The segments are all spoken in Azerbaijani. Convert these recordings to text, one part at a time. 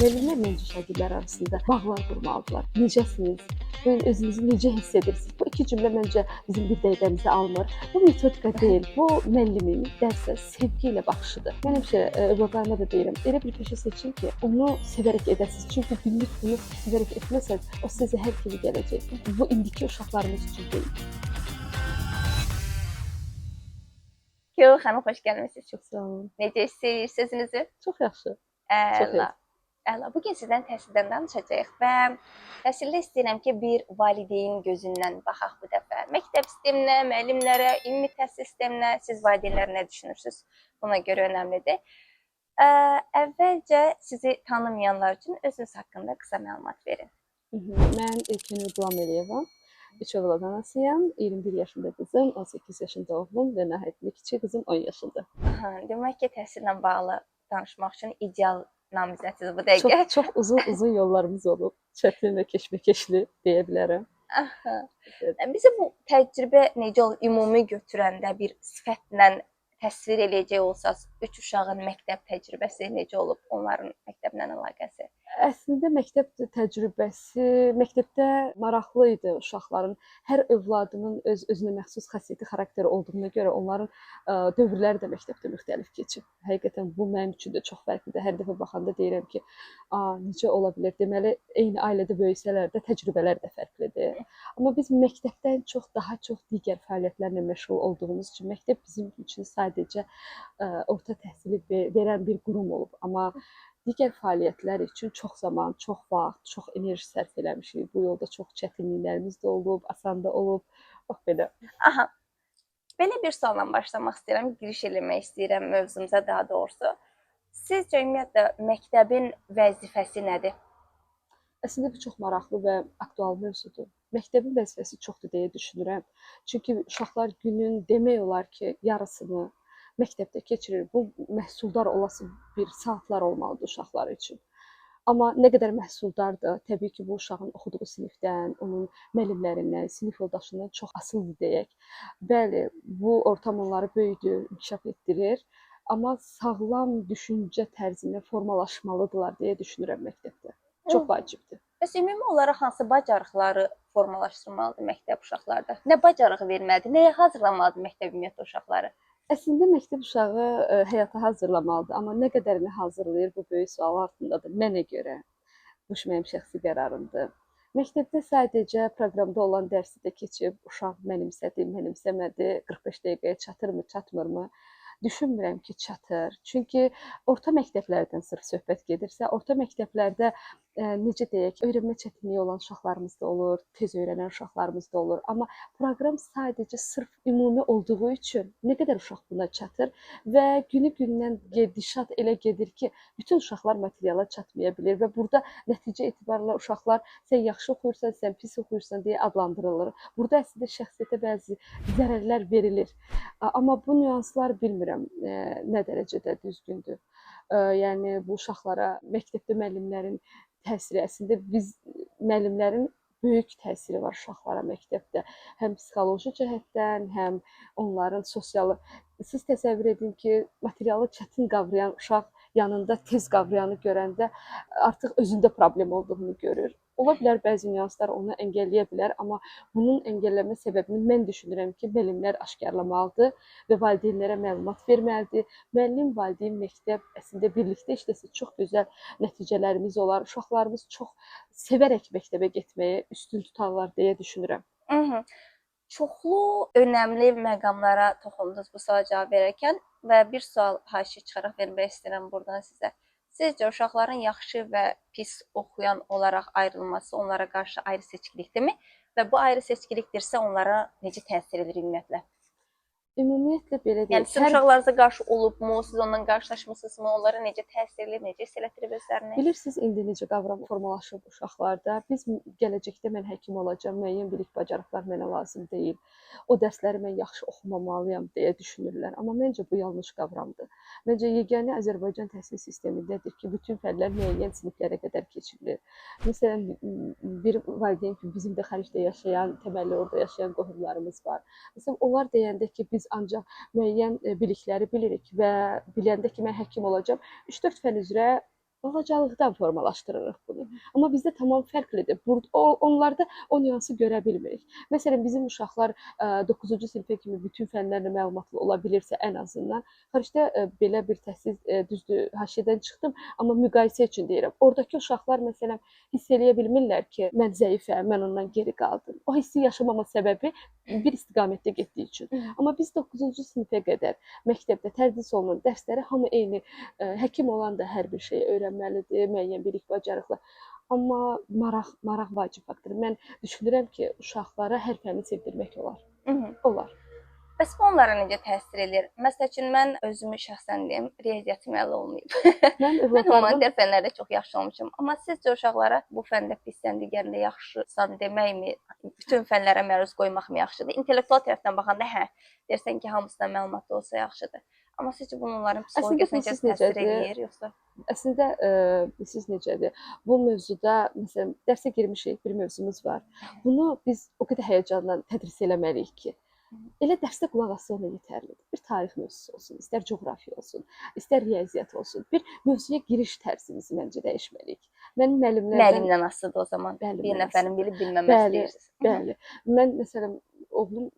Müəllimlər məncə şagirdlər arasında bağlar qurmalıdırlar. Necəsiniz? Özünüzü necə hiss edirsiniz? Bu iki cümlə məncə bizim bir dəqiqəmizi almır. Bu metodika deyil, bu müəllimin dərsə sevgi ilə baxışıdır. Mən həmişə övladlarıma da deyirəm, elə bir peşə seçin ki, onu sevərək edəsiniz. Çünki günlük bunu sevərək etməsəniz, o sizə zəhər kimi gələcək. Bu indiki uşaqlarımız üçün deyil. Könül xanım, xoş gəlmisiniz. Çox sağ olun. Necə hiss edirsiniz özünüzü? Çox yaxşı. Çox Əla. Əla. Bu gün sizdən təhsildən danışacağıq və təhsildə istəyirəm ki, bir valideyn gözündən baxaq bu dəfə. Məktəb sisteminə, müəllimlərə, ümumi təhsil sisteminə, siz valideynlər nə düşünürsünüz? Buna görə önəmlidir. Əvvəlcə sizi tanımayanlar üçün özünüz haqqında qısa məlumat verin. Mən Könül Qulaməliyeva, 3 övlad anasıyam. 21 yaşında qızım, 18 yaşında oğlum və nəhayətində kiçik qızım 10 yaşında. Aha, demək ki, təhsillə bağlı danışmaq üçün ideal namizədsiniz bu dəqiqə. Çox çox uzun yollarımız olub. Çətin və keşməkeşli deyə bilərəm. Aha. Evet. Bizə bu təcrübə necə olur ümumi götürəndə bir sifətlə təsvir eləyəcək olsaz, üç uşağın məktəb təcrübəsi necə olub, onların məktəblə əlaqəsi? Əslində məktəb təcrübəsi məktəbdə maraqlı idi uşaqların. Hər övladının öz özünə məxsus xasiyyəti, xarakteri olduğuna görə onların dövrləri də məktəbdə müxtəlif keçib. Həqiqətən bu mənim üçün də çox fərqlidir. Hər dəfə baxanda deyirəm ki, a, necə ola bilər? Deməli, eyni ailədə böyüsələr də təcrübələr də fərqlidir. Amma biz məktəbdən çox daha çox digər fəaliyyətlərlə məşğul olduğumuz üçün məktəb bizim üçün sadəcə orta təhsili verən bir qurum olub. Amma digər fəaliyyətlər üçün çox zaman, çox vaxt, çox enerji sərf eləmişik. Bu yolda çox çətinliklərimiz də olub, asan da olub. Bax belə. Aha. Belə bir sualla başlamaq istəyirəm, giriş eləmək istəyirəm mövzumuza daha doğrusu. Sizcə ümumiyyətlə məktəbin vəzifəsi nədir? Əslində bu çox maraqlı və aktual mövzudur. Məktəbin vəzifəsi çoxdur deyə düşünürəm. Çünki uşaqlar günün demək olar ki, yarısını məktəbdə keçirir. Bu məhsuldar olası bir saatlar olmalıdır uşaqlar üçün. Amma nə qədər məhsuldardır, təbii ki, bu uşağın oxuduğu sinifdən, onun müəllimlərindən, sinif yoldaşından çox asılıdır deyək. Bəli, bu ortam onları böyüdür, inkişaf etdirir, amma sağlam düşüncə tərzində formalaşmalıdırlar deyə düşünürəm məktəbdə. Çox vacibdir. Bəs ümumi olaraq hansı bacarıqları formalaşdırmalıdır məktəb uşaqlarda? Nə bacarığı verməlidir? Nəyə hazırlamalıdır məktəb ümumiyyətlə uşaqları? Əslində məktəb uşağı həyata hazırlamalıdır, amma nə qədərini hazırlayır, bu böyük sual altındadır mənə görə. Bu mənim şəxsi qərarımdır. Məktəbdə sadəcə proqramda olan dərsi də keçib uşaq mənimsədi, mənimsəmədi, 45 dəqiqəyə çatırmı, çatmırmı? Düşünmürəm ki, çatır. Çünki orta məktəblərdən sırf söhbət gedirsə, orta məktəblərdə necə deyək, öyrənmə çətinliyi olan uşaqlarımız da olur, tez öyrənən uşaqlarımız da olur. Amma proqram sadəcə sırf ümumi olduğu üçün nə qədər uşaq buna çatır və günü-gündən gedişat elə gedir ki, bütün uşaqlar materiala çatmaya bilir və burada nəticə etibarıyla uşaqlar sən yaxşı oxuyursan, sən pis oxuyursan deyə adlandırılır. Burada əslində şəxsiyyətə bəzi zərərlər verilir. Amma bu nüanslar bilmirəm nə dərəcədə düzgündür. Yəni bu uşaqlara məktəbdə müəllimlərin təsiri, əslində biz müəllimlərin böyük təsiri var uşaqlara məktəbdə. Həm psixoloji cəhətdən, həm onların sosialı. Siz təsəvvür edin ki, materialı çətin qavrayan uşaq yanında tez qavrayanı görəndə artıq özündə problem olduğunu görür. Ola bilər bəzi nüanslar onu əngəlləyə bilər, amma bunun əngəlləmə səbəbini mən düşünürəm ki, müəllimlər aşkarlamalıdır və valideynlərə məlumat verməlidir. Müəllim, valideyn, məktəb əslində birlikdə işləsə çox gözəl nəticələrimiz olar. Uşaqlarımız çox sevərək məktəbə getməyi üstün tutarlar deyə düşünürəm. Çoxlu önəmli məqamlara toxundunuz bu suala cavab verərkən və bir sual haşiyə çıxaraq vermək istəyirəm buradan sizə. Sizcə uşaqların yaxşı və pis oxuyan olaraq ayrılması onlara qarşı ayrı seçkilikdirmi? Və bu ayrı seçkilikdirsə onlara necə təsir edir ümumiyyətlə? Ümumiyyətlə belə deyək. Yəni sizin uşaqlarınıza qarşı olubmu? Siz ondan qarşılaşmısınızmı? Onlara necə təsir eləyir, necə hiss elətdirib özlərini? Bilirsiniz, indi necə qavram formalaşıb uşaqlarda? Biz gələcəkdə mən həkim olacağam, müəyyən bilik bacarıqlar mənə lazım deyil. O dərsləri mən yaxşı oxumamalıyam deyə düşünürlər. Amma məncə bu yanlış qavramdır. Məncə yeganə Azərbaycan təhsil sistemindədir ki, bütün fənlər müəyyən siniflərə qədər keçirilir. Məsələn, bir valideyn kimi bizim də xaricdə yaşayan, təməlli orada yaşayan qohumlarımız var. Məsələn, onlar deyəndə ki, biz ancaq müəyyən bilikləri bilirik və biləndə ki, mən həkim olacağam, 3-4 fən üzrə Balacalıqdan formalaşdırırıq bunu. Amma bizdə tamam fərqlidir. Burada onlarda o nüansı görə bilmirik. Məsələn, bizim uşaqlar 9-cu sinifə kimi bütün fənlərlə məlumatlı ola bilirsə ən azından, xaricdə belə bir təhsil düzdür, haşiyədən çıxdım, amma müqayisə üçün deyirəm. Oradakı uşaqlar məsələn hiss eləyə bilmirlər ki, mən zəifəm, mən ondan geri qaldım. O hissi yaşamama səbəbi bir istiqamətdə getdiyi üçün. Amma biz 9-cu sinifə qədər məktəbdə tədris olunan dərsləri hamı eyni, həkim olan da hər bir şeyi öyrənməlidir, müəyyən bilik, bacarıqlar. Amma maraq vacib faktordur. Mən düşünürəm ki, uşaqlara hər fənni sevdirmək olar. Olar. Bəs bu onlara necə təsir eləyir? Məsəl üçün mən özümü şəxsən deyim, riyaziyyatım əla olmayıb. Mənim Mən övladlarımın humanitar fənlərdə çox yaxşı olmuşam. Amma sizcə uşaqlara bu fəndə pissən, digərində yaxşısan deməkmi, bütün fənlərə məruz qoymaqmı yaxşıdır? İntellektual tərəfdən baxanda hə, deyirsən ki, hamısına məlumatlı olsa yaxşıdır. Amma sizcə bunun onların Əslində psixologiyasına necə bilirsiniz təsir necədir? eləyir yoxsa? Əslində siz necədir? Bu mövzuda məsələn dərsə girmişik, bir mövzumuz var. Bunu biz o qədər həyəcanla tədris eləməliyik ki, elə dərsdə qulaq assan da yetərlidir. Bir tarix mövzusu olsun, istər coğrafiya olsun, istər riyaziyyat olsun. Bir mövzuya giriş tərzimizi məncə dəyişməliyik. Mənim müəllimlərdən Müəllimdən asılıdır o zaman. Bəli, Bir mən nəfərin bilib bilməməsi Bəli, deyirsiniz. bəli. Mən məsələn oğlum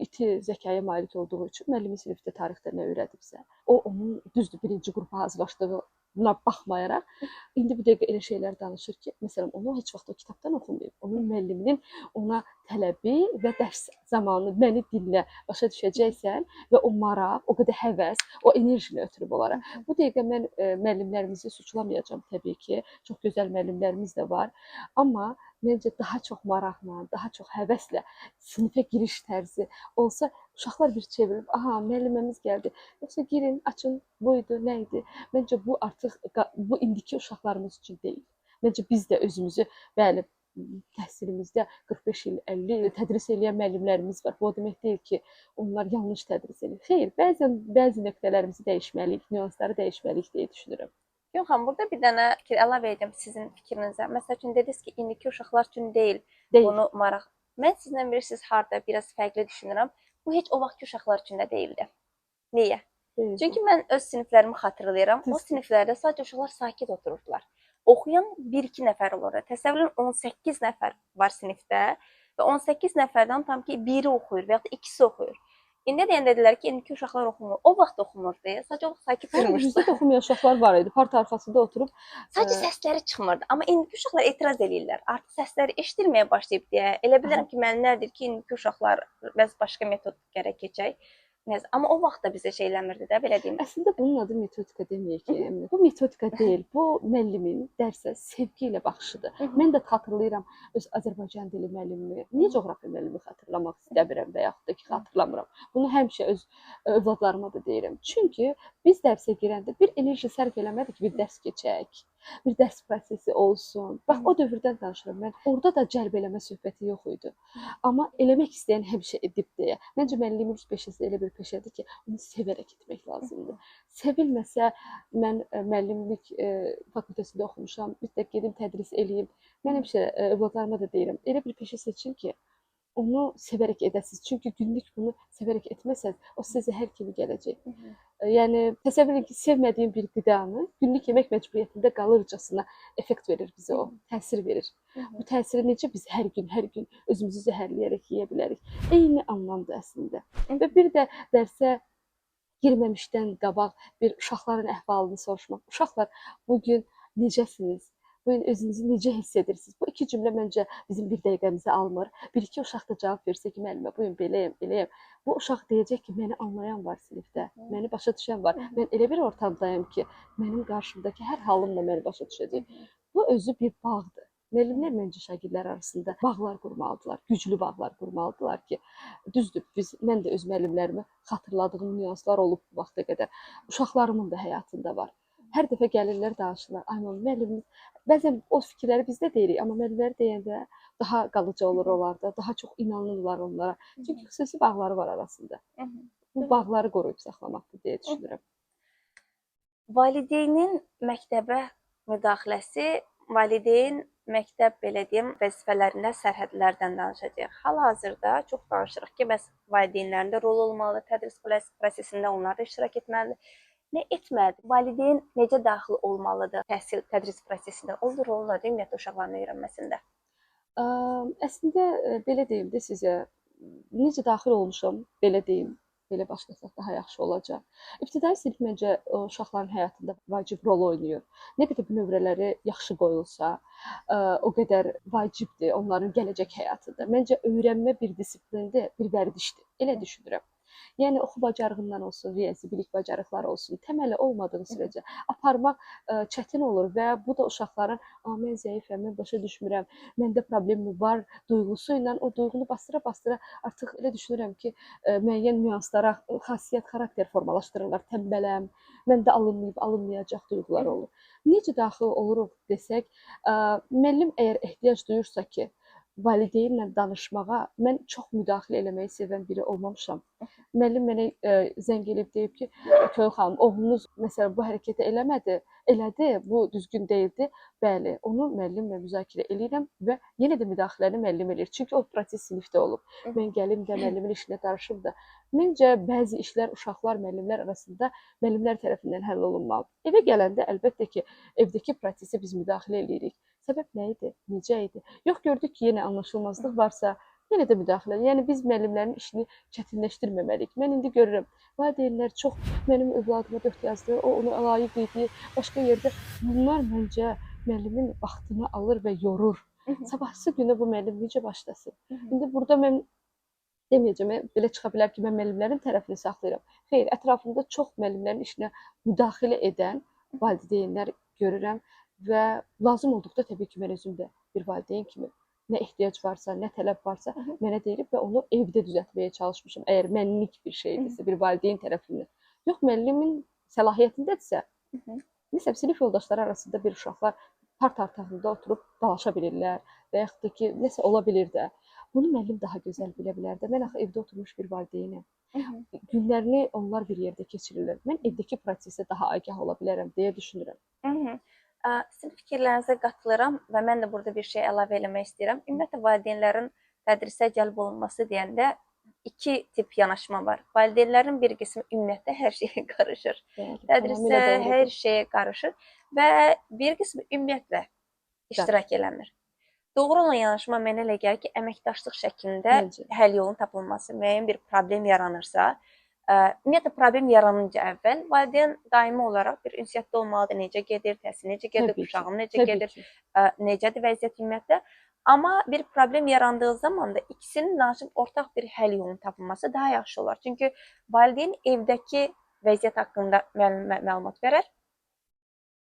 iti zəkaya malik olduğu üçün müəllimi sinifdə tarixdə nə öyrədibsə, o onun düzdür birinci qrupa hazırlaşdığına baxmayaraq, indi bu dəqiqə elə şeylər danışır ki, məsələn, onu heç vaxt o kitabdan oxumayıb. Onun müəlliminin ona tələbi və dərs zamanı məni dinlə, başa düşəcəksən və o maraq, o qədər həvəs, o enerjini ötürüb onlara. Bu dəqiqə mən müəllimlərimizi suçlamayacağam təbii ki. Çox gözəl müəllimlərimiz də var. Amma məncə daha çox maraqla, daha çox həvəslə sinifə giriş tərzi olsa, uşaqlar bir çevrilib, aha, müəlliməmiz gəldi. Yoxsa girin, açın, bu idi, nə idi? Məncə bu artıq bu indiki uşaqlarımız üçün deyil. Məncə biz də özümüzü, bəli, təhsilimizdə 45 il, 50 il tədris eləyən müəllimlərimiz var. Bu o demək deyil ki, onlar yanlış tədris eləyir. Xeyr, bəzən bəzi nöqtələrimizi dəyişməliyik, nüansları dəyişməliyik deyə düşünürəm. Yox, xanım, burada bir dənə fikir əlavə edim sizin fikrinizə. Məsəl üçün dediniz ki, indiki uşaqlar üçün deyil, Deyil. bunu maraq. Mən sizlə bilirsiniz harda biraz fərqli düşünürəm. Bu heç o vaxtki uşaqlar üçün də deyildi. Niyə? Deyil. Çünki mən öz siniflərimi xatırlayıram. O Düzdür. siniflərdə sadəcə uşaqlar sakit otururdular. Oxuyan 1-2 nəfər olurdu. Təsəvvür edin 18 nəfər var sinifdə və 18 nəfərdən tam ki biri oxuyur və yaxud da ikisi oxuyur. İndi deyən dedilər ki, indiki uşaqlar oxumur. O vaxt oxumurdu. Sadəcə o vaxt sakit Bəli, durmuşdu. bizdə də oxumayan uşaqlar var idi. Parta arxasında oturub Sadəcə səsləri çıxmırdı. Amma indiki uşaqlar etiraz eləyirlər. Artıq səsləri eşidilməyə başlayıb deyə. Elə bilirəm ki, müəllimlər deyir ki, indiki uşaqlar bəs başqa metod gərək keçək. Nəsə, amma o vaxt da bizə şey eləmirdi də, belə deyim. Əslində bunun adı metodika deməyək ki, Əminə. Bu metodika deyil, bu müəllimin dərsə sevgi ilə baxışıdır. Mən də xatırlayıram öz Azərbaycan dili müəllimimi. Niyə coğrafiya müəllimimi xatırlamaq istəmirəm və yaxud da ki, xatırlamıram. Bunu həmişə öz övladlarıma da deyirəm. Çünki biz dərsə girəndə bir enerji sərf eləmədik ki, bir dərs keçək, bir dərs prosesi olsun. Bax, o dövrdən danışıram mən. Orada da cəlb eləmə söhbəti yox idi. Amma eləmək istəyən həmişə edib deyə. Məncə müəllimlik peşəsi elə bir peşədir ki, onu sevərək etmək lazımdır. Sevilməsə, mən müəllimlik fakültəsində oxumuşam, mütləq gedim tədris eləyim. Mən həmişə övladlarıma da deyirəm, elə bir peşə seçin ki, onu sevərək edəsiniz. Çünki günlük bunu sevərək etməsəniz, o sizə zəhər kimi gələcək. Yəni təsəvvür edin ki, sevmədiyim bir qidanı günlük yemək məcburiyyətində qalırcasına effekt verir bizə o, təsir verir. Bu təsiri necə biz hər gün, hər gün özümüzü zəhərləyərək yeyə bilərik? Eyni anlamda əslində. Və bir də dərsə girməmişdən qabaq bir uşaqların əhvalını soruşmaq. Uşaqlar, bu gün necəsiniz? Bu gün özünüzü necə hiss edirsiniz? Bu iki cümlə məncə bizim bir dəqiqəmizi almır. Bir-iki uşaq da cavab versə ki, müəllimə, bu gün beləyəm, beləyəm. Bu uşaq deyəcək ki, məni anlayan var sinifdə, məni başa düşən var. Mən elə bir ortamdayım ki, mənim qarşımdakı hər halımla məni başa düşəcək. Bu özü bir bağdır. Müəllimlər məncə şagirdlər arasında bağlar qurmalıdırlar, güclü bağlar qurmalıdırlar ki, düzdür, mən də öz müəllimlərimi xatırladığım nüanslar olub bu vaxta qədər. Uşaqlarımın da həyatında var. Hər dəfə gəlirlər, danışırlar. Ay mama, müəllimimiz, bəzən o fikirləri biz də deyirik, amma müəllimlər deyəndə daha qalıcı olur onlarda, daha çox inanırlar onlara. Çünki xüsusi bağları var arasında. Bu bağları qoruyub saxlamaqdır deyə düşünürəm. Valideynin məktəbə müdaxiləsi, valideyn məktəb belə deyim, vəzifələrində sərhədlərdən danışacağıq. Hal-hazırda çox danışırıq ki, bəs valideynlərin də rolu olmalıdır tədris prosesində, onlar da iştirak etməlidir. Nə etməlidir? Valideyn necə daxil olmalıdır təhsil, tədris prosesinə? Onun rolu nədir ümumiyyətlə uşaqların öyrənməsində? Əslində belə deyim də sizə, necə daxil olmuşam, belə deyim, belə başlasaq daha yaxşı olacaq. İbtidai sinif məncə uşaqların həyatında vacib rol oynayır. Nə qədər bünövrələri yaxşı qoyulsa, o qədər vacibdir onların gələcək həyatında. Məncə öyrənmə bir disiplindir, bir vərdişdir. Elə düşünürəm. Yəni oxu bacarığından olsun, riyazi bilik bacarıqları olsun, təməli olmadığı sürəcə aparmaq çətin olur və bu da uşaqların "A, mən zəifəm, mən başa düşmürəm, məndə problem var" duyğusu ilə o duyğunu bastıra-bastıra artıq elə düşünürəm ki, müəyyən nüanslara xasiyyət, xarakter formalaşdırırlar. Tənbələm, məndə alınmayıb, alınmayacaq duyğular olur. Necə daxil oluruq desək, müəllim əgər ehtiyac duyursa ki, valideynlə danışmağa, mən çox müdaxilə eləməyi sevən biri olmamışam. Müəllim mənə zəng eləyib deyib ki, Könül xanım, oğlunuz məsələn bu hərəkəti eləmədi, elədi, bu düzgün deyildi. Bəli, onu müəllimlə müzakirə eləyirəm və yenə də müdaxiləni müəllim eləyir. Çünki o proses sinifdə olub. Mən gəlim də müəllimin işinə qarışım da. Məncə bəzi işlər uşaqlar, müəllimlər arasında müəllimlər tərəfindən həll olunmalıdır. Evə gələndə əlbəttə ki, evdəki prosesə biz müdaxilə eləyirik. Səbəb nə idi? Necə idi? Yox, gördük ki, yenə anlaşılmazlıq varsa, yenə də müdaxilə. Yəni biz müəllimlərin işini çətinləşdirməməliyik. Mən indi görürəm, valideynlər çox mənim övladıma 4 yazdı, o ona layiq idi, başqa yerdə. Bunlar məncə müəllimin vaxtını alır və yorur. Sabahsı günə bu müəllim necə başlasın? İndi burada mən deməyəcəm, belə çıxa bilər ki, mən müəllimlərin tərəfini saxlayıram. Xeyr, ətrafımda çox müəllimlərin işinə müdaxilə edən valideynlər görürəm və lazım olduqda təbii ki, mən özüm də bir valideyn kimi nə ehtiyac varsa, nə tələb varsa mənə deyilib və onu evdə düzəltməyə çalışmışam. Əgər mənlik bir şeydirsə, bir valideyn tərəfindən. Yox, müəllimin səlahiyyətindədirsə, məsələn, sinif yoldaşları arasında bir uşaqlar parta arxasında oturub dalaşa bilirlər və yaxud da ki, nəsə ola bilir də. Bunu müəllim daha gözəl bilə bilər də. Mən axı evdə oturmuş bir valideynəm. Günlərini onlar bir yerdə keçirirlər. Mən evdəki prosesə daha agah ola bilərəm deyə düşünürəm. Sizin fikirlərinizə qatılıram və mən də burada bir şey əlavə eləmək istəyirəm. Ümumiyyətlə valideynlərin tədrisə cəlb olunması deyəndə iki tip yanaşma var. Valideynlərin bir qismi ümumiyyətlə hər şeyə qarışır. Bəli, Tədrisə hər şeyə qarışır və bir qismi ümumiyyətlə iştirak eləmir. Doğru olan yanaşma mənə elə gəlir ki, əməkdaşlıq şəklində Məncə. həll yolunun tapılması, müəyyən bir problem yaranırsa, ümumiyyətlə problem yaranınca əvvəl valideyn daimi olaraq bir ünsiyyətdə olmalıdır. Necə gedir, təhsil necə gedir, Təbii ki, uşağım necə təbii gedir, ki. necədir vəziyyət ümumiyyətlə. Amma bir problem yarandığı zaman da ikisinin danışıb ortaq bir həll yolunun tapılması daha yaxşı olar. Çünki valideyn evdəki vəziyyət haqqında müəllimə məlumat verər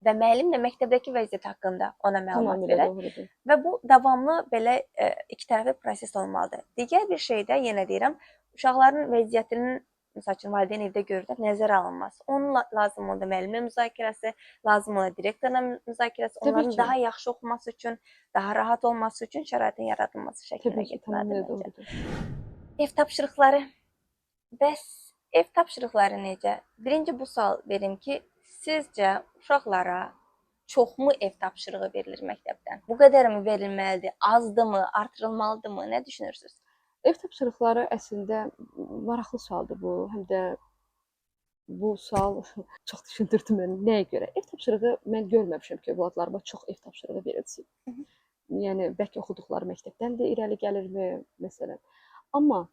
və müəllim də məktəbdəki vəziyyət haqqında ona məlumat Tamamilə verər. doğrudur. Və bu davamlı belə iki tərəfli proses olmalıdır. Digər bir şey də yenə deyirəm, uşaqların vəziyyətinin, məsəl üçün valideyn evdə görürlər, nəzərə alınması. Onun lazım olanda müəllimlə müzakirəsi, lazım olanda direktorla müzakirəsi, Təbii onların ki. daha yaxşı oxuması üçün, daha rahat olması üçün şəraitin yaradılması şəklinə Təbii ki, getməlidir tamamilə məncə. doğrudur. Ev tapşırıqları. Bəs ev tapşırıqları necə? Birinci bu sual verim ki, sizcə uşaqlara çoxmu ev tapşırığı verilir məktəbdən? Bu qədərmi verilməlidir? Azdırmı? Artırılmalıdırmı? Nə düşünürsüz? Ev tapşırıqları əslində maraqlı sualdır bu. Həm də bu sual çox düşündürdü məni. Nəyə görə? Ev tapşırığı mən görməmişəm ki, övladlarıma çox ev tapşırığı verilsin. Yəni bəlkə oxuduqları məktəbdən də irəli gəlirmi məsələn. Amma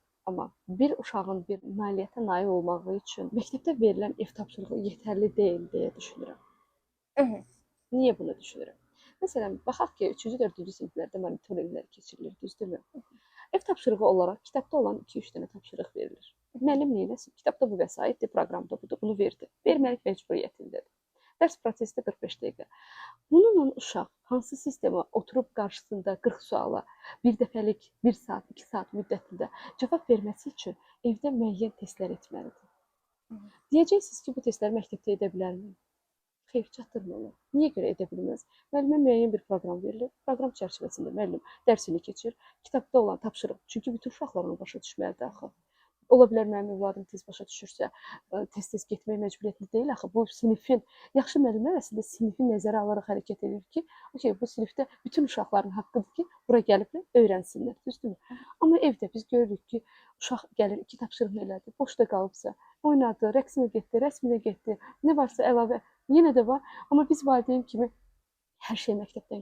bir uşağın bir nailiyyətə nail olmağı üçün məktəbdə verilən ev tapşırığı yetərli deyil deyə düşünürəm. Niyə bunu düşünürəm? Məsələn, baxaq ki, 3-cü, 4-cü siniflərdə monitorinqlər keçirilir, düzdürmü? Ev tapşırığı olaraq kitabda olan 2-3 dənə tapşırıq verilir. Müəllim nə etsin? Kitabda bu vəsaitdir, proqramda budur, bunu verdi. Verməlik məcburiyyətindədir. Dərs prosesi də 45 dəqiqə. Bununla uşaq hansı sistemə oturub qarşısında 40 suala bir dəfəlik 1 saat, 2 saat müddətində cavab verməsi üçün evdə müəyyən testlər etməlidir. Deyəcəksiniz ki, bu testləri məktəbdə edə bilərmi? Xeyr, çatdırmırlar. Niyə görə edə bilməz? Müəllimə müəyyən bir proqram verilir. Proqram çərçivəsində müəllim dərsini keçir. Kitabda olan tapşırıq. Çünki bütün uşaqlar onu başa düşməlidir axı. Ola bilər mənim övladım tez başa düşürsə, tez-tez getmək məcburiyyətində deyil axı. Bu sinifin yaxşı müəllimlər əslində sinifi nəzərə alaraq hərəkət edir ki, okey, bu sinifdə bütün uşaqların haqqıdır ki, bura gəliblər, öyrənsinlər, düzdürmü? Amma evdə biz görürük ki, uşaq gəlir, 2 tapşırığını elədi, boşda qalıbsa, oynadı, rəqsinə getdi, rəsminə getdi, nə varsa əlavə yenə də var. Amma biz valideyn kimi hər şeyi məktəbdən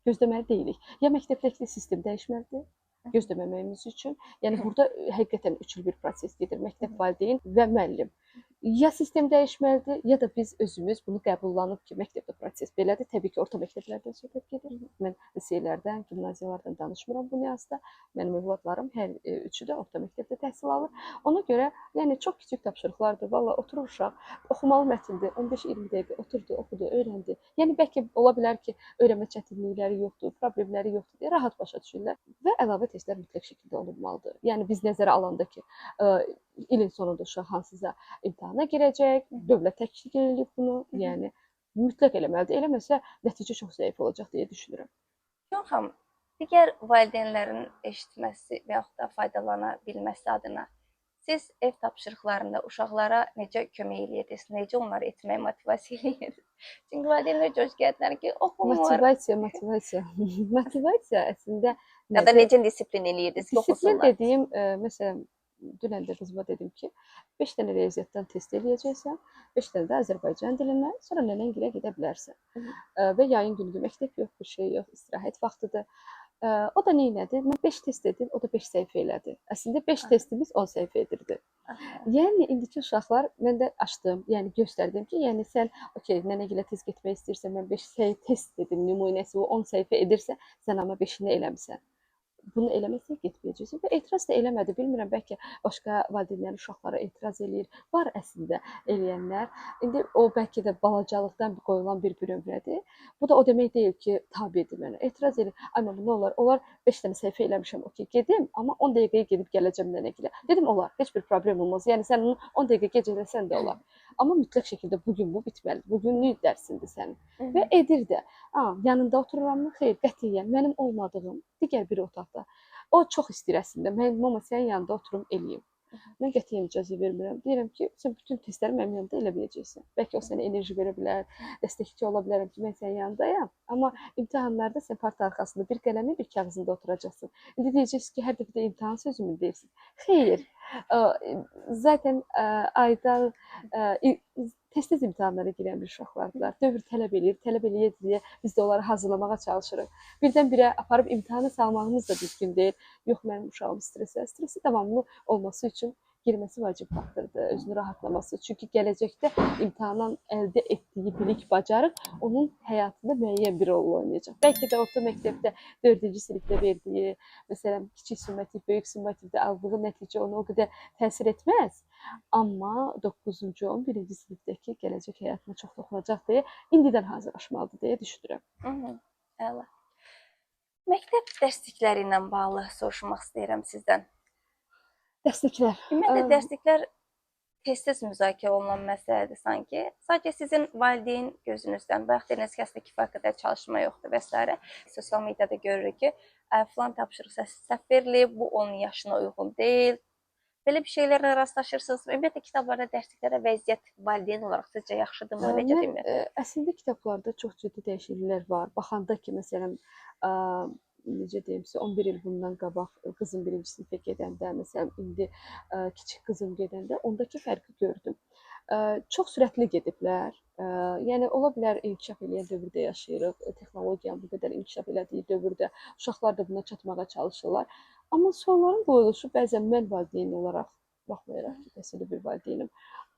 gözləməli deyilik. Ya məktəbdəki sistem dəyişməlidir, gözləməməyimiz üçün. Yəni burada həqiqətən üçlü bir proses gedir. Məktəb, valideyn və müəllim. Ya sistem dəyişməlidir, ya da biz özümüz bunu qəbullanıb ki, məktəbdə proses belədir. Təbii ki, orta məktəblərdən söhbət gedir. Mən liseylərdən, gimnaziyalardan danışmıram bu nüansda. Mənim övladlarım hər üçü də orta məktəbdə təhsil alır. Ona görə, yəni çox kiçik tapşırıqlardır. Valla oturur uşaq, oxumalı mətndir. 15-20 dəqiqə oturdu, oxudu, öyrəndi. Yəni bəlkə ola bilər ki, öyrənmə çətinlikləri yoxdur, problemləri yoxdur deyə rahat başa düşürlər və əlavə testlər mütləq şəkildə olunmalıdır. Yəni biz nəzərə alanda ki, ilin sonunda uşaq hansısa imtahana girəcək, dövlət təklif eləyib bunu, yəni mütləq eləməlidir. Eləməsə nəticə çox zəif olacaq deyə düşünürəm. Çox xanım, digər valideynlərin eşitməsi və yaxud da faydalana bilməsi adına siz ev tapşırıqlarında uşaqlara necə kömək eləyirdiniz? Necə onları etməyə motivasiya eləyirdiniz? Çünki valideynlər çox şikayətlənir ki, oxumur. Motivasiya, motivasiya. Motivasiya əslində Ya da necə disiplin eləyirdiniz ki, Disiplin oxusunlar? dediyim, məsələn, dünən də qızıma dedim ki, 5 dənə riyaziyyatdan test eləyəcəksən, 5 dənə də Azərbaycan dilindən, sonra nənəngilə gedə bilərsən. Və yayın günüdür, məktəb yox, bir şey yox, istirahət vaxtıdır. O da nə elədi? Mən 5 test dedim, o da 5 səhifə elədi. Əslində 5 testimiz 10 səhifə edirdi. Yəni indiki uşaqlar, mən də açdım, yəni göstərdim ki, yəni sən okey, nənəgilə tez getmək istəyirsən, mən 5 səhifə test dedim, nümunəsi o 10 səhifə edirsə, sən amma 5-ini eləmisən. Bunu eləməsən getməyəcəksən və etiraz da eləmədi. Bilmirəm, bəlkə başqa valideynlərin uşaqlara etiraz eləyir. Var əslində eləyənlər. İndi o bəlkə də balacalıqdan qoyulan bir bünövrədir. Bu da o demək deyil ki, tabedir mənə. Etiraz eləyir. Ay mama, nə olar? Olar 5 dənə səhifə eləmişəm, okey, gedim, amma 10 dəqiqəyə gedib gələcəm nənəgilə. Dedim, olar, heç bir problem olmaz. Yəni sən onu 10 dəqiqə gec eləsən də olar. Amma mütləq şəkildə bu gün bu bitməlidir. Bugünlük dərsindir sənin. Və edir də. Yanında otururamı? Xeyr, qətiyyən. Mənim olmadığım digər bir otaqda. O çox istəyir əslində. Mən mama sənin yanında oturum eləyim. Mən qətiyyən icazə vermirəm. Deyirəm ki, sən bütün testləri mənim yanımda eləməyəcəksən. Bəlkə o sənə enerji verə bilər, dəstəkçi ola bilərəm ki, mən sənin yanındayam. Amma imtahanlarda sən parta arxasında bir qələmin, bir kağızında oturacaqsın. İndi deyəcəksiniz ki, hər dəfə də imtahan sözümü deyirsin. Xeyr. Zaten ayda tez-tez imtahanlara girən bir uşaqlardılar. Dövr tələb eləyir, tələb eləyir deyə biz də onları hazırlamağa çalışırıq. Birdən-birə aparıb imtahana salmağımız da düzgün deyil. Yox, mənim uşağım stresə, stresi davamlı olması üçün girməsi vacib faktordur, özünü rahatlaması. Çünki gələcəkdə imtahandan əldə etdiyi bilik, bacarıq onun həyatında müəyyən bir rol oynayacaq. Bəlkə də orta məktəbdə 4-cü sinifdə verdiyi, məsələn, kiçik summativ, böyük summativdə aldığı nəticə ona o qədər təsir etməz. Amma 9-cu, 11-ci sinifdəki gələcək həyatına çox toxunacaq deyə indidən hazırlaşmalıdır deyə düşünürəm. Əla. Məktəb dərslikləri ilə bağlı soruşmaq istəyirəm sizdən. Dərsliklər. Ümumiyyətlə dərsliklər tez-tez müzakirə olunan məsələdir sanki. Sadəcə sizin valideyn gözünüzdən, bayaq dediniz ki, əslində kifayət qədər çalışma yoxdur və s. Sosial mediada görürük ki, filan tapşırıq səhv verilib, bu onun yaşına uyğun deyil. Belə bir şeylərlə rastlaşırsınız. Ümumiyyətlə kitablarda, dərsliklərdə vəziyyət valideyn olaraq sizcə yaxşıdırmı, necədir ümumiyyətlə? Əslində kitablarda çox ciddi dəyişikliklər var. Baxanda ki, məsələn, necə deyim sizə, 11 il bundan qabaq qızım birinci sinifə gedəndə, məsələn, indi kiçik qızım gedəndə ondakı fərqi gördüm. Çox sürətli gediblər. Yəni ola bilər inkişaf eləyən dövrdə yaşayırıq, texnologiyanın bu qədər inkişaf elədiyi dövrdə uşaqlar da buna çatmağa çalışırlar. Amma sualların qoyuluşu bəzən mən valideyn olaraq, baxmayaraq ki, təhsilli bir valideynim,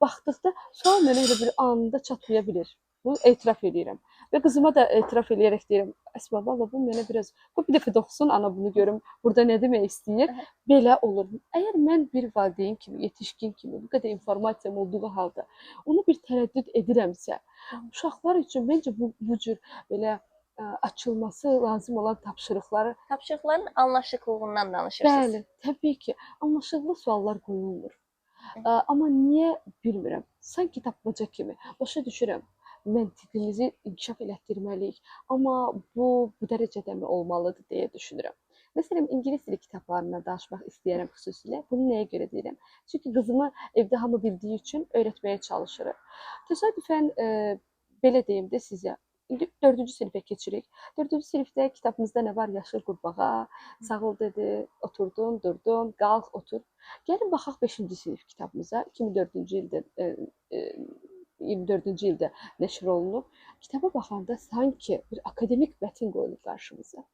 baxdıqda sual mənə elə bir anında çatmaya bilir. Bunu etiraf eləyirəm. Və qızıma da etiraf eləyərək deyirəm, Əsma, valla bu mənə biraz, qoy bir dəfə də oxusun, ana bunu görüm, burada nə demək istəyir. Belə olur. Əgər mən bir valideyn kimi, yetişkin kimi bu qədər informasiyam olduğu halda onu bir tərəddüd edirəmsə, uşaqlar üçün məncə bu cür belə açılması lazım olan tapşırıqları... Tapşırıqların anlaşıqlığından danışırsınız. Bəli, təbii ki, anlaşıqlı suallar qoyulmur. Amma niyə bilmirəm. Sanki tapmaca kimi. Başa düşürəm. Məntiqimizi inkişaf elətdirməliyik. Amma bu dərəcədə mi olmalıdır deyə düşünürəm. Məsələn, ingilis dili kitablarından danışmaq istəyirəm xüsusilə. Bunu nəyə görə deyirəm? Çünki qızımı evdə hamı bildiyi üçün öyrətməyə çalışırıq. Təsadüfən belə deyim də sizə. İndi 4-cü sinifə keçirik. 4-cü sinifdə kitabımızda nə var? Yaşıl qurbağa, sağ ol dedi, oturdun, durdun, qalx, otur. Gəlin baxaq 5-ci sinif kitabımıza. 2004-cü ildə 24-cü ildə nəşr olunub. Kitaba baxanda sanki bir akademik mətn qoyulub qarşımıza.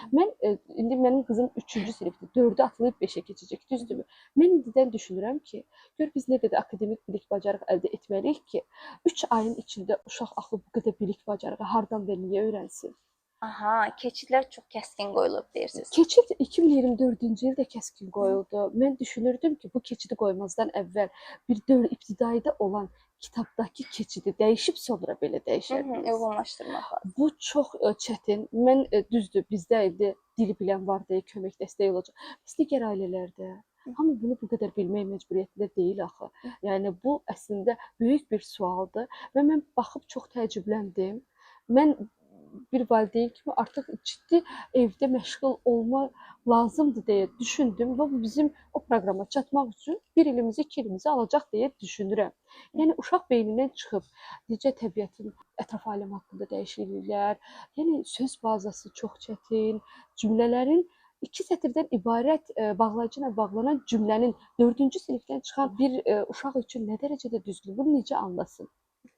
Mən indi mənim qızım 3-cü sinifdir, 4-ü atlayıb 5-ə keçəcək, düzdürmü? Mən indidən düşünürəm ki, gör biz nə qədər akademik bilik bacarıq əldə etməliyik ki, 3 ayın içində uşaq axı bu qədər bilik bacarığı hardan və niyə öyrənsin? Aha, keçidlər çox kəskin qoyulub deyirsiniz. Keçid 2024-cü ildə kəskin qoyuldu. Mən düşünürdüm ki, bu keçidi qoymazdan əvvəl bir dövr ibtidaidə olan kitabdakı keçidi dəyişib sonra belə dəyişərdiniz. Uyğunlaşdırmaq lazım. Bu çox çətin. Mən düzdür, bizdə indi dili bilən var deyə kömək dəstək olacaq. Biz digər ailələrdə hamı bunu bu qədər bilmək məcburiyyətində deyil axı. Yəni bu əslində böyük bir sualdır və mən baxıb çox təəccübləndim. Mən bir valideyn kimi artıq ciddi evdə məşğul olma lazımdır deyə düşündüm və bu bizim o proqrama çatmaq üçün bir ilimizi, 2 ilimizi alacaq deyə düşünürəm. Yəni uşaq beynindən çıxıb necə təbiətin, ətraf aləm haqqında dəyişikliklər, yəni söz bazası çox çətin, cümlələrin 2 sətirdən ibarət bağlayıcı ilə bağlanan cümlənin 4-cü sinifdən çıxan bir uşaq üçün nə dərəcədə düzgün, bunu necə anlasın?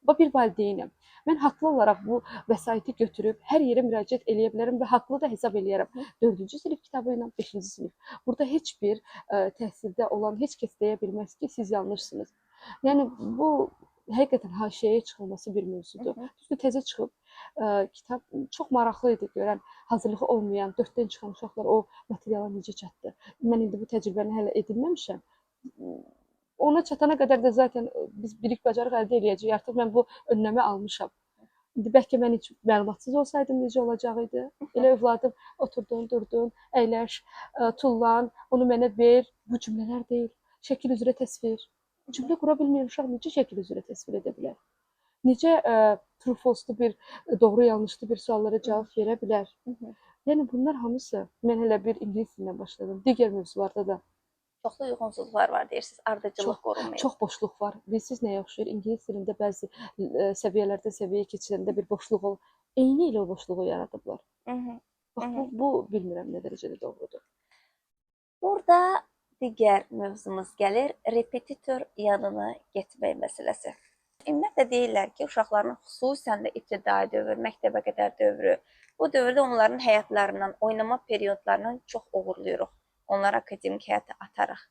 Bu bir valideynəm. Mən haqlı olaraq bu vəsaiti götürüb hər yerə müraciət eləyə bilərəm və haqlı da hesab eləyərəm. 4-cü sinif kitabı ilə 5-ci sinif. Burada heç bir təhsildə olan heç kəs deyə bilməz ki, siz yanlışsınız. Yəni bu həqiqətən haşiyəyə çıxılması bir mövzudur. Düzdür, təzə çıxıb kitab çox maraqlı idi görən, hazırlığı olmayan 4-dən çıxan uşaqlar o materiala necə çatdı. Mən indi bu təcrübəni hələ edinməmişəm. Ona çatana qədər də zaten biz bilik bacarıq əldə eləyəcəyik. Artıq mən bu önləmi almışam. İndi bəlkə mən heç məlumatsız olsaydım necə olacaq idi? Elə övladım oturdun, durdun, əyləş, tullan, onu mənə ver. Bu cümlələr deyil. Şəkil üzrə təsvir. Cümlə qura bilməyən uşaq necə şəkil üzrə təsvir edə bilər? Necə true false-lu bir doğru yanlışlı bir suallara cavab verə bilər? Yəni bunlar hamısı, mən hələ bir ingilis dilindən başladım. Digər mövzularda da Çoxlu uyğunsuzluqlar var deyirsiniz, ardıcıllıq qorunmayıb. Çox boşluq var. Bilirsiniz nəyə oxşayır? İngilis dilində bəzi səviyyələrdən səviyyəyə keçiləndə bir boşluq olur. Eyni ilə o boşluğu yaradıblar. Bax bu bilmirəm nə dərəcədə doğrudur. Burada digər mövzumuz gəlir, repetitor yanına getmək məsələsi. Ümumiyyətlə deyirlər ki, uşaqların xüsusən də ibtidai dövr, məktəbə qədər dövrü, bu dövrdə onların həyatlarından, oynama periodlarından çox oğurluyuruq. Onları akademik həyata atarıq.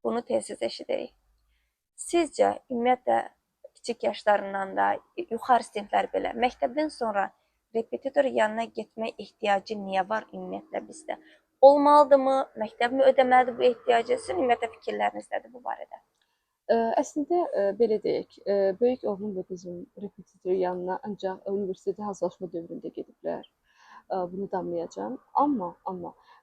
Bunu tez-tez eşidirik. Sizcə, ümumiyyətlə kiçik yaşlarından da, yuxarı siniflər belə, məktəbdən sonra repetitor yanına getmək ehtiyacı niyə var ümumiyyətlə bizdə? Olmalıdırmı? Məktəbmi ödəməlidir bu ehtiyacı? Sizin ümumiyyətlə fikirləriniz nədir bu barədə? Əslində belə deyək, böyük oğlum və qızım repetitor yanına ancaq universitetə hazırlaşma dövründə gediblər. Bunu danmayacağam. Amma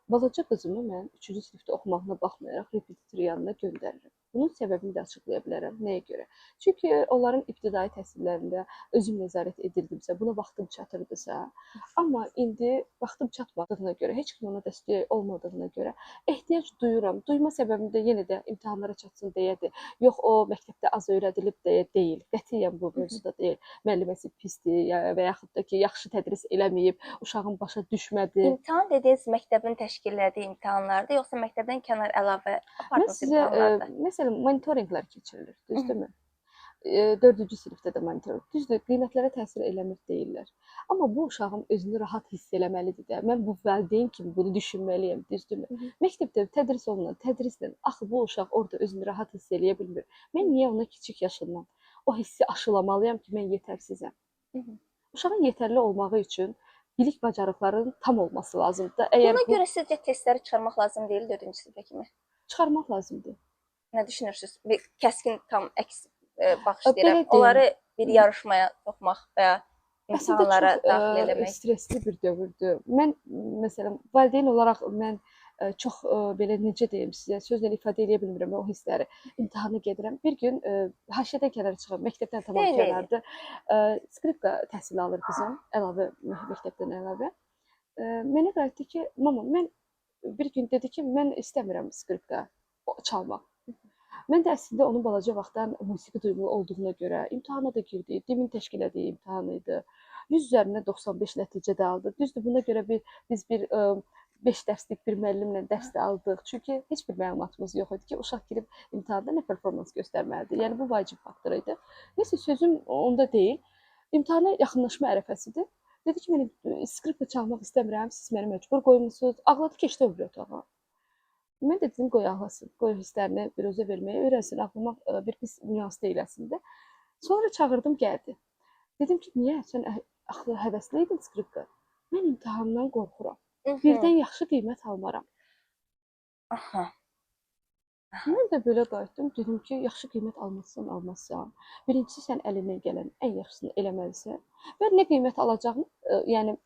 balaca qızımı mən 3-cü sinifdə oxumağına baxmayaraq repetitor yanına göndərirəm. Bunun səbəbini də açıqlaya bilərəm. Nəyə görə? Çünki onların ibtidai təhsillərində özüm nəzarət edirdimsə, buna vaxtım çatırdısa, amma indi vaxtım çatmadığına görə, heç kim ona dəstək olmadığına görə ehtiyac duyuram. Duyma səbəbim də yenə də imtahanlara çatsın deyədir. Yox, o məktəbdə az öyrədilib deyə deyil. Qətiyyən bu mövzuda deyil. Müəlliməsi pisdir ya və yaxud da ki, yaxşı tədris eləməyib, uşağın başa düşmədi. İmtahan dediyiniz məktəbin təşkil elədiyi imtahanlardır, yoxsa məktəbdən kənar əlavə Mən apardığınız sizə imtahanlardır? məsələn monitorinqlər keçirilir, düzdürmü? 4-cü sinifdə də monitorinq. Düzdür, qiymətlərə təsir eləmir deyirlər. Amma bu uşağın özünü rahat hiss eləməlidir də. Mən bu valideyn kimi bunu düşünməliyəm, düzdürmü? Məktəbdə tədris olunan tədrislə axı bu uşaq orada özünü rahat hiss eləyə bilmir. Mən niyə ona kiçik yaşından o hissi aşılamalıyam ki, mən yetərsizəm? Uşağın yetərli olmağı üçün bilik bacarıqlarının tam olması lazımdır. Əgər Buna bu görə sizcə testləri çıxarmaq lazım deyil 4-cü sinifə kimi? Çıxarmaq lazımdır. Nə düşünürsünüz? Bir kəskin tam əks baxış Belə deyirəm. deyim. Onları bir yarışmaya soxmaq və ya Əslində imtahanlara çox daxil eləmək. stresli bir dövrdür. Mən məsələn valideyn olaraq mən çox belə necə deyim sizə, sözlə ifadə eləyə bilmirəm o hissləri. İmtahana gedirəm. Bir gün haşiyyədən kənara çıxıram, məktəbdən tamam kənardır. Skripka təhsili alır qızım, əlavə məktəbdən əlavə. Mənə qayıtdı ki, mama, mən Bir gün dedi ki, mən istəmirəm skripka çalmaq. Mən də əslində onun balaca vaxtdan musiqi duyğulu olduğuna görə imtahana da girdi. DİM-in təşkil etdiyi imtahan idi. 100 üzərindən 95 nəticə də aldı. Düzdür, buna görə biz bir 5 dərslik bir müəllimlə dərs də aldıq. Çünki heç bir məlumatımız yox idi ki, uşaq girib imtahanda nə performans göstərməlidir. Yəni bu vacib faktor idi. Neysə, sözüm onda deyil. İmtahana yaxınlaşma ərəfəsidir. Dedi ki, mən skripka çalmaq istəmirəm, siz məni məcbur qoymusunuz. Ağladı, keçdi o biri otağa. Mən də dedim, qoy ağlasın, qoy hisslərini biruzə verməyi öyrənsin. Ağlamaq bir pis nüans deyil əslində. Sonra çağırdım, gəldi. Dedim ki, niyə? Sən axı həvəsli idin skripka. Mən imtahandan qorxuram. Birdən yaxşı qiymət almaram. Mən də belə qayıtdım, dedim ki, yaxşı qiymət almazsan, almazsan. Birincisi, sən əlindən gələn ən yaxşısını eləməlisən və nə qiymət alacağını, yəni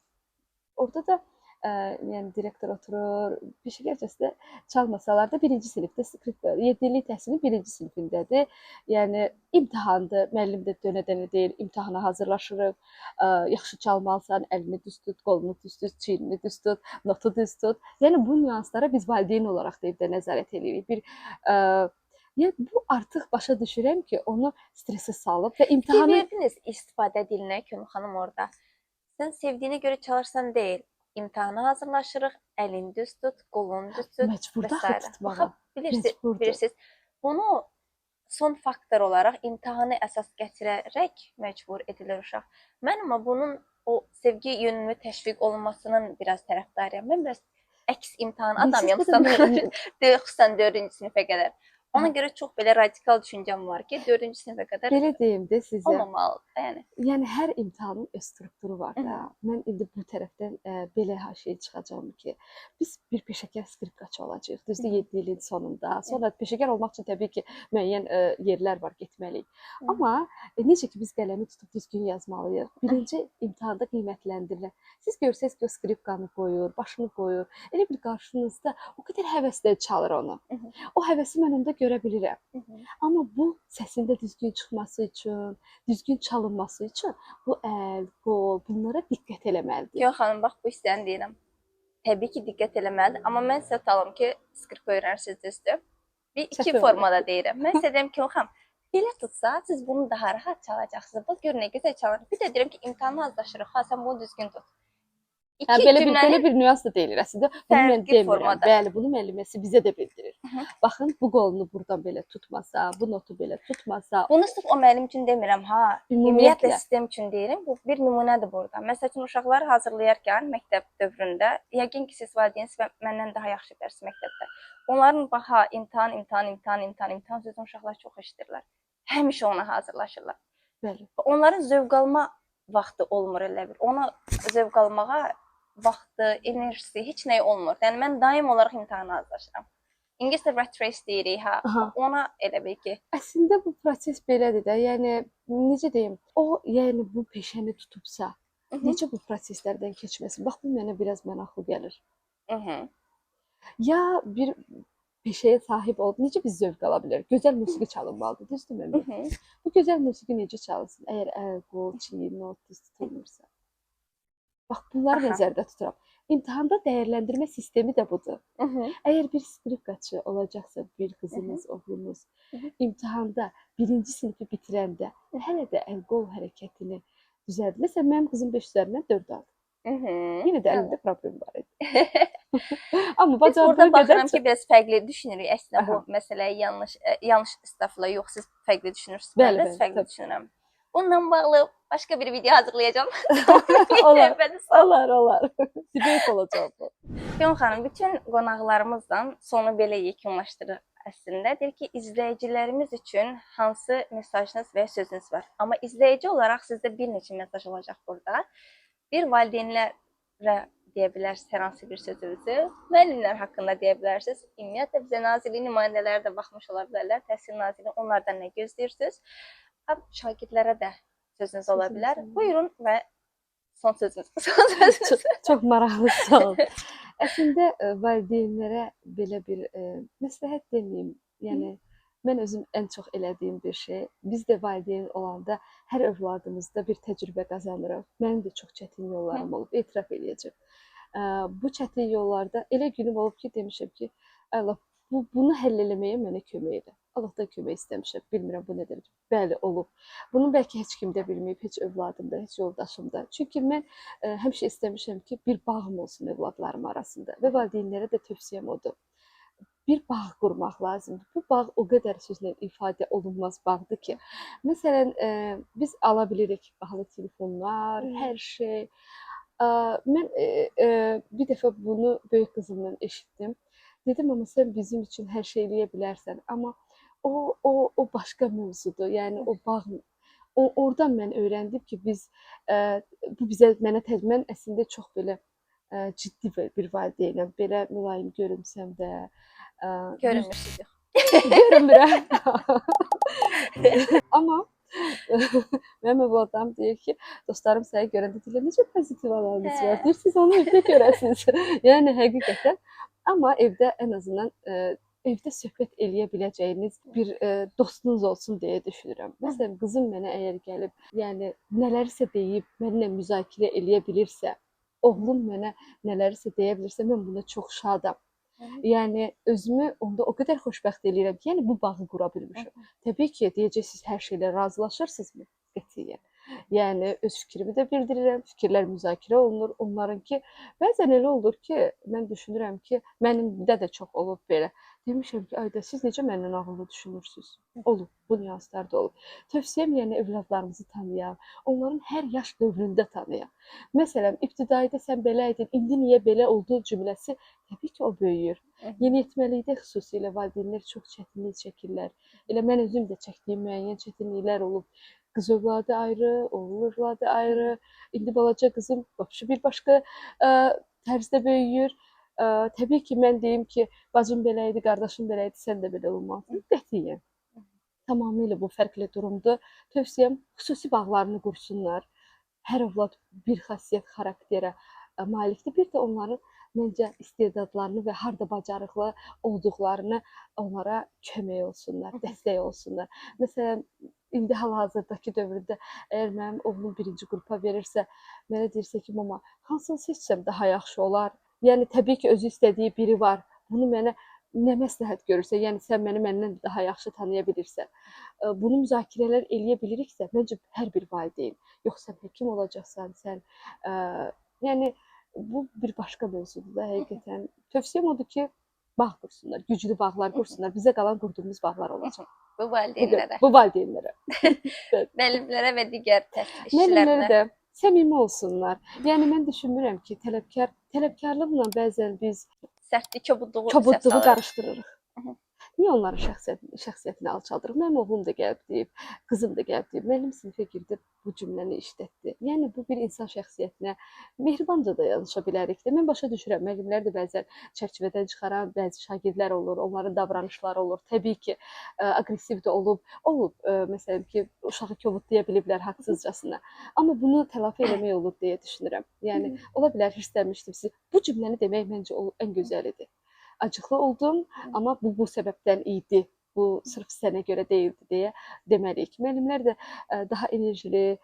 orada da yəni direktor oturur, peşəkarcasına çalmasalar da birinci sinifdə skripka, 7 illik təhsilin birinci sinifindədir. Yəni imtahandır, müəllim də dönə-dönə deyir, imtahana hazırlaşırıq, yaxşı çalmalısan, əlini düz tut, qolunu düz tut, çiynini düz tut, notu düz tut. Yəni bu nüanslara biz valideyn olaraq da evdə nəzarət eləyirik. Bir yəni bu artıq başa düşürəm ki, onu stressə salıb və Fikir imtahanı verdiniz istifadə dilinə Könül xanım orada. Sən sevdiyinə görə çalırsan deyil. İmtahana hazırlaşırıq, əlini düz tut, qolunu düz tut məcburdur və axı sairə. tutmağa. Baxa, bilirsiniz, Məcburdur. bilirsiniz. Bunu son faktor olaraq imtahanı əsas gətirərək məcbur edilir uşaq. Mən amma bunun o sevgi yönümlü təşviq olunmasının biraz tərəfdarıyam. Mən biraz əks imtahan Bilirsiniz, adamıyam bu da sanırım. Xüsusən 4-cü sinifə qədər. Ona görə çox belə radikal düşüncəm var ki, 4-cü sinifə qədər Belə deyim də sizə. olmamalıdır. Yəni Yəni hər imtahanın öz strukturu var da. Mən indi bu tərəfdən belə haşiyə çıxacağam ki, biz bir peşəkar skripkaçı olacağıq. Düzdür, 7 ilin sonunda. Sonra peşəkar olmaq üçün təbii ki, müəyyən yerlər var, getməliyik. Amma necə ki biz qələmi tutub düzgün yazmalıyıq. Birinci imtahanda qiymətləndirilən. Siz görsəniz ki, o skripkanı qoyur, başını qoyur. Elə bir qarşınızda o qədər həvəslə çalır onu. O həvəsi mən onda görə bilirəm. Amma bu səsində düzgün çıxması üçün, düzgün çalınması üçün bu əl, qol, bunlara diqqət eləməlidir. Yox xanım, bax bu hissəni deyirəm. Təbii ki, diqqət eləməlidir, amma mən sizə tutalım ki, skripka öyrənirsiniz, düzdür? Bir iki Səhv formada deyirəm. Mən sizə deyirəm ki, xanım, belə tutsa, siz bunu daha rahat çalacaqsınız. Bax gör nə gözəl çalır. Bir də deyirəm ki, imtahana hazırlaşırıq. Ha, sən bunu düzgün tut. İki Hə, belə bir cümlənin belə bir nüans da deyilir əslində. Bunu mən fərqli demirəm. formada. Bəli, bunu müəlliməsi bizə də bildirir. Baxın, bu qolunu buradan belə tutmasa, bu notu belə tutmasa, Bunu sırf o müəllim üçün demirəm ha. Ümumiyyətlə ümumiyyətlə sistem üçün deyirəm. Bu bir nümunədir burada. Məsəl üçün uşaqları hazırlayarkən məktəb dövründə, yəqin ki, siz valideynsiz və məndən daha yaxşı bilərsiniz məktəbdə. Onların baha imtahan, imtahan, imtahan, imtahan, imtahan sözünü uşaqlar çox eşidirlər. Həmişə ona hazırlaşırlar. Bəli. Və onların zövq alma vaxtı olmur elə bir. Ona zövq almağa vaxtı, enerjisi, heç nəyi olmur. Yəni mən daim olaraq imtahana hazırlaşıram. İngiliscə rat race deyirik ha. Ona elə bil ki, Əslində bu proses belədir də. Yəni necə deyim, o yəni bu peşəni tutubsa, necə bu proseslərdən keçməsin? Bax bu mənə biraz maraqlı gəlir. Ya bir peşəyə sahib olub necə biz zövq ala bilərik? Gözəl musiqi çalınmalıdır, düzdürmü? Bu gözəl musiqi necə çalınsın əgər əl, qol, çiyin, not düz tutulmursa? Bax bunları nəzərdə tuturam. İmtahanda dəyərləndirmə sistemi də budur. Əgər bir skripkaçı olacaqsa, bir qızınız, oğlunuz imtahanda birinci sinifi bitirəndə hələ də əl-qol hərəkətini düzəldir. Məsələn, mənim qızım 5 üzərindən 4 aldı. Yenə də əlində problem var idi. Amma Biz bacardığı burada qədər baxıram ki, biraz fərqli düşünürük. Əslində bu məsələyi yanlış, yanlış estağfurullah, yox, siz fərqli düşünürsünüz. Mən Bəli, biraz bəli, fərqli təbii. düşünürəm. Bununla bağlı başqa bir video hazırlayacağam. Olar. Bəli, sağ olun. Olar, olar. Debate olacaq bu. Fion xanım, bütün qonaqlarımızla sonu belə yekunlaşdırır əslində. Deyir ki, izləyicilərimiz üçün hansı mesajınız və ya sözünüz var? Amma izləyici olaraq sizdə bir neçə mesaj olacaq burada. Bir valideynlərə deyə bilərsiniz hər hansı bir sözünüzü, müəllimlər haqqında deyə bilərsiniz. Ümumiyyətlə bizə Nazirliyin nümayəndələri də baxmış ola bilərlər. Təhsil Nazirliyi onlardan nə gözləyirsiniz? Həm şagirdlərə də sözünüz ola Sözünüz bilər. ola bilər. Buyurun və son sözünüz. Son sözünüz. Çox, çox maraqlı sual. Əslində valideynlərə belə bir məsləhət deməyim, yəni mən özüm ən çox elədiyim bir şey, biz də valideyn olanda hər övladımızda bir təcrübə qazanırıq. Mənim də çox çətin yollarım olub, etiraf eləyəcəm. Bu çətin yollarda elə günüm olub ki, demişəm ki, ay Allah, bunu həll eləməyə mənə kömək elə. Allahdan kömək istəmişəm. Bilmirəm bu nə dərəcə. Bəli, olub. Bunu bəlkə heç kim də bilməyib, heç övladım da, heç yoldaşım da. Çünki mən həmişə istəmişəm ki, bir bağım olsun övladlarım arasında və valideynlərə də tövsiyəm odur. Bir bağ qurmaq lazımdır. Bu bağ o qədər sözlə ifadə olunmaz bağdır ki, məsələn, biz ala bilirik bahalı telefonlar, hər şey. Mən bir dəfə bunu böyük qızımdan eşitdim. Dedim, amma sən bizim üçün hər şey eləyə bilərsən, amma o başqa mövzudur. Yəni o bağ, oradan mən öyrəndim ki, biz bu bizə mənə mən əslində çox belə ciddi bir valideynəm. Belə mülayim görünsəm də, Görünmürsünüz, yox. Görünmürəm. Amma mənim övladlarım deyir ki, dostlarım səni görəndə deyirlər, necə pozitiv ananız var. Deyir, siz onu evdə görəsiniz. Yəni həqiqətən. Amma evdə ən azından evdə söhbət eləyə biləcəyiniz bir dostunuz olsun deyə düşünürəm. Məsələn, qızım mənə əgər gəlib, yəni nələrisə deyib, mənimlə müzakirə eləyə bilirsə, oğlum mənə nələrisə deyə bilirsə, mən buna çox şadam. Yəni özümü onda o qədər xoşbəxt eləyirəm ki, yəni bu bağı qura bilmişəm. Təbii ki, deyəcəksiniz, hər şeylə razılaşırsınızmı? Qətiyyən. Yəni öz fikrimi də bildirirəm, fikirlər müzakirə olunur. Onlarınki bəzən elə olur ki, mən düşünürəm ki, mənimdə də çox olub belə. Demişəm ki, ayda siz necə məndən ağıllı düşünürsünüz? Olub, bu nüanslar da olub. Tövsiyəm, yəni övladlarımızı tanıyaq, onların hər yaş dövründə tanıyaq. Məsələn, ibtidaida sən belə idin, indi niyə belə oldu cümləsi, təbii ki, o böyüyür. Yeniyetməlikdə xüsusilə valideynlər çox çətinlik çəkirlər. Elə mən özüm də çəkdiyim müəyyən çətinliklər olub. Qız övladı ayrı, oğul övladı ayrı. İndi balaca qızım vəbşi bir başqa tərzdə böyüyür. Təbii ki, mən deyim ki, bacım belə idi, qardaşım belə idi, sən də belə olmalısan. Qətiyyən. Tamamilə bu fərqli durumdur. Tövsiyəm, xüsusi bağlarını qursunlar. Hər övlad bir xasiyyət, xarakterə malikdir. Bir də onların məncə istedadlarını və harda bacarıqlı olduqlarını onlara kömək olsunlar, dəstək olsunlar. Məsələn, indi hal-hazırdakı dövrdə əgər mənim oğlum birinci qrupa verirsə, mənə deyirsə ki, mama, hansını seçsəm daha yaxşı olar? Yəni təbii ki, özü istədiyi biri var. Bunu mənə nə məsləhət görürsə, yəni sən məni məndən daha yaxşı tanıya bilirsən. Bunu müzakirələr eləyə biliriksə, məncə hər bir valideyn, yox sən həkim olacaqsan, sən yəni bu bir başqa mövzudur da həqiqətən. Tövsiyəm odur ki, bağ qursunlar, güclü bağlar qursunlar. Bizə qalan qurduğumuz bağlar olacaq. Bu valideynlərə. Bu valideynlərə. Müəllimlərə və digər təhsil Müəllimlərə işçilərinə. də səmimi olsunlar. Yəni mən düşünmürəm ki, tələbkarlıqla bəzən biz sərtlik, kobudluğu kobudluğu qarışdırırıq. Niyə onların şəxsiyyətini alçaldırıq? Mənim oğlum da gəlib deyib, qızım da gəlib deyib. Müəllim sinifə girdi, bu cümləni işlətdi. Yəni bu bir insan şəxsiyyətinə mehribanca da yanaşa bilərik də. Mən başa düşürəm, müəllimlər də bəzən çərçivədən çıxaran bəzi şagirdlər olur, onların davranışları olur. Təbii ki, aqressiv də olub, məsələn ki, uşağı kobudlaya biliblər haqsızcasına. Amma bunu tələfi eləmək olur deyə düşünürəm. Yəni ola bilər hirslənmişdim sizi. Bu cümləni demək məncə ən gözəlidir. Acıqlı oldum, amma bu səbəbdən idi. Bu sırf sənə görə deyildi deyə deməliyik. Müəllimlər də daha enerjili,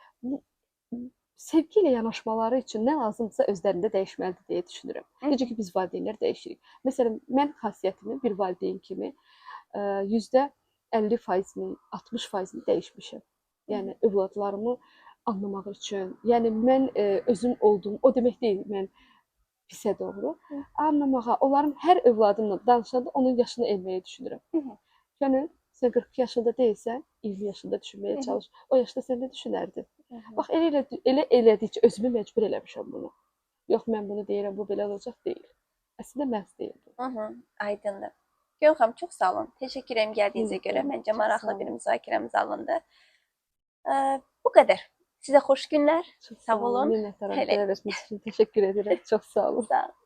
sevgi ilə yanaşmaları üçün nə lazımdırsa özlərində dəyişməlidir deyə düşünürəm. Necə ki, biz valideynlər dəyişirik. Məsələn, mən xasiyyətimi bir valideyn kimi %50-ni, 60%-ni dəyişmişəm. Yəni övladlarımı anlamaq üçün. Yəni mən özüm olduğum, o demək deyil, mən pisə doğru anlamağa, onların hər övladımla danışanda onun yaşını elməyə düşünürəm. Könül, sən 42 yaşında deyilsən, 20 yaşında düşünməyə çalış. O yaşda sən nə düşünərdin? Bax, elə elədikcə özümü məcbur eləmişəm bunu. Yox, mən bunu deyirəm, bu belə olacaq deyil. Əslində məhz deyil bu. Aydındır. Könül xanım, çox sağ olun. Təşəkkür edirəm gəldiyinizə görə. Məncə Çox maraqlı sağ bir olun. müzakirəmiz alındı. Bu qədər. Sizə xoş günlər. Çox Sağ olun. Minnətdaram. Hələ. Dəvətiniz üçün təşəkkür edirəm. Çox sağ olun. Sağ olun.